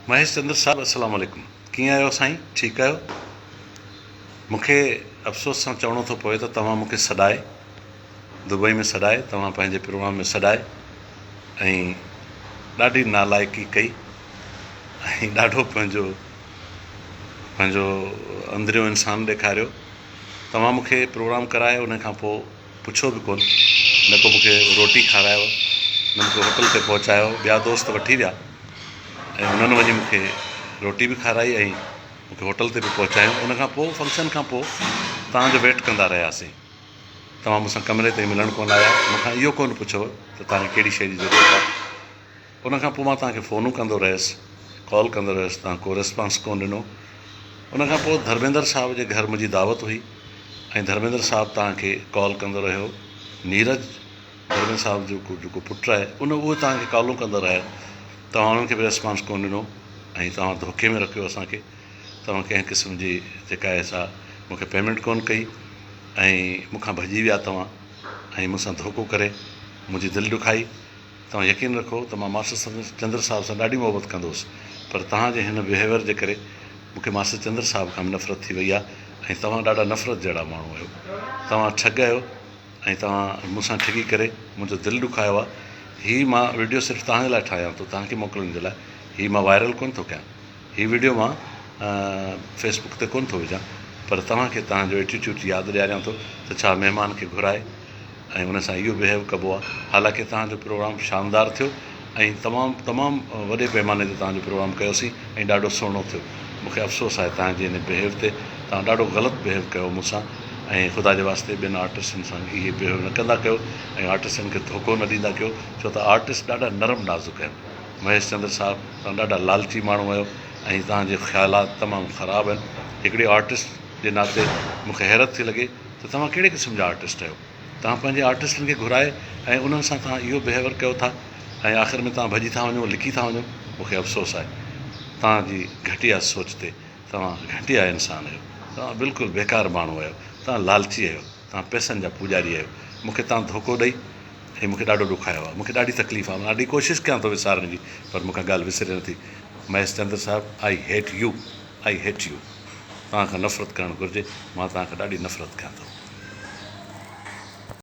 مهيش چندر صاحب السلام عليڪم ڪيئن آهيو سائين ٺيڪ آهيو مون کي افسوس سان چوڻو ٿو پوي ته توهان مون کي سڏائي دبئي ۾ سڏائي توهان پنهنجي پروگرام ۾ سڏائي ۽ ڏاڍي نالائقي ڪئي ۽ ڏاڍو پنهنجو پنهنجو اندريون انسان ڏيکاريو توهان مون کي پروگرام ڪرائي ان کان پوء پڇيو به ڪونه نه ڪو مون کي روٽي کارايو نه مون کي هوٽل تي پهچايو ٻيا دوست وٺي ويا ۽ انهن وڃي مون کي روٽي به کارائي ۽ مون کي هوٽل تي به پهچايو ان کان پوء فنڪشن کان پوء توهان جو ويٽ ڪندا رهياسين توهان مون سان ڪمري تائين ملڻ ڪونه آيا مون کان اهو ڪونه پڇيو ته توهان کي ڪهڙي شيء جي ضرورت آهي ان کان پوء مان توهان کي فونون ڪندو رهيس، ڪال ڪندو رهيس، توهان ڪو ريسپانس ڪونه ڏنو. ان کان پوء ڌرميندر صاحب جي گهر منهنجي دعوت هئي ۽ ڌرميندر صاحب توهان کي ڪال ڪندو رهيو. نيرج، ڌرميندر صاحب جو جيڪو پٽ آهي، ان اهو توهان کي ڪالون ڪندو رهيو. توهان انهن کي به ريسپانس ڪونه ڏنو ۽ توهان ڌوڪي ۾ رکيو اسان کي. توهان ڪنهن قسم جي جيڪا آهي سا مون کي پيمينٽ ڪونه ڪئي ۽ مون کان ڀڄي ويا توهان ۽ مون سان ڌوڪو ڪري منهنجي دل ڏکائي. توهان يقين رکو ته مان ماسٽر چندر صاحب سان ڏاڍي محبت ڪندو هوس پر توهان جي هن بهيويئر جي ڪري مون کي ماسٽر چندر صاحب کان به نفرت ٿي وئي آهي ۽ توهان ڏاڍا نفرت جهڙا ماڻهو آهيو. توهان ٺڳ آهيو ۽ توهان مون سان ٺڳي ڪري منهنجو دل ڏکايو آهي. هي مان وڊيو صرف توهان جي لاء ٺاهيان ٿو توهان کي موڪلڻ جي لاء هي مان وائرل ڪونه ٿو ڪيان. هي وڊيو مان فيس بڪ تي ڪونه ٿو وجهان پر توهان کي توهان جو ايٽيٽيوڊ ياد ڏياريان ٿو ته ڇا مهمان کي گهرائي ۽ ان سان اهو بهيو ڪبو آهي حالانڪه توهان جو پروگرام شاندار ٿيو ۽ تمام تمام وڏي پيماني تي توهان جو پروگرام ڪيوسين ۽ ڏاڍو سهڻو ٿيو مون کي افسوس آهي توهان جي ان بهيو تي توهان ڏاڍو غلط بهيو ڪيو مون سان ۽ خدا جي واسطي ٻين آرٽسٽن سان اهي بهيو نه ڪندا ڪيو ۽ آرٽسٽن کي ڌوڪو نه ڏيندا ڪيو ڇو ته آرٽسٽ ڏاڍا نرم نازڪ آهن مهيش چندر صاحب توهان ڏاڍا لالچي ماڻهو آهيو ۽ توهان جي خيالات تمام خراب آهن هڪڙي آرٽسٽ جي ناتي مون کي حيرت ٿي لڳي ته توهان ڪهڙي قسم جا آرٽسٽ آهيو؟ توهان پنهنجي آرٽسٽن کي گهرائي ۽ انهن سان توهان اهو بهيور ڪيو ٿا ۽ آخر ۾ توهان ڀڄي ٿا وڃو لڪي ٿا وڃو مون کي افسوس آهي توهان جي گهٽيا سوچ تي توهان گهٽيا انسان آهيو توهان بلڪل بيڪار ماڻهو آهيو توهان لالچي آهيو توهان پئسن جا پوڄاري آهيو مون کي توهان ڌوڪو ڏئي ۽ مون کي ڏاڍو ڏکايو آهي مون کي ڏاڍي تڪليف آهي مان ڏاڍي ڪوشش ڪيان ٿو وسارڻ جي پر مون کان ڳالهه وسري نٿي مهيش چندر صاحب I hate you I hate you توهان کان نفرت ڪرڻ گهرجي مان توهان کان ڏاڍي نفرت ڪيان ٿو.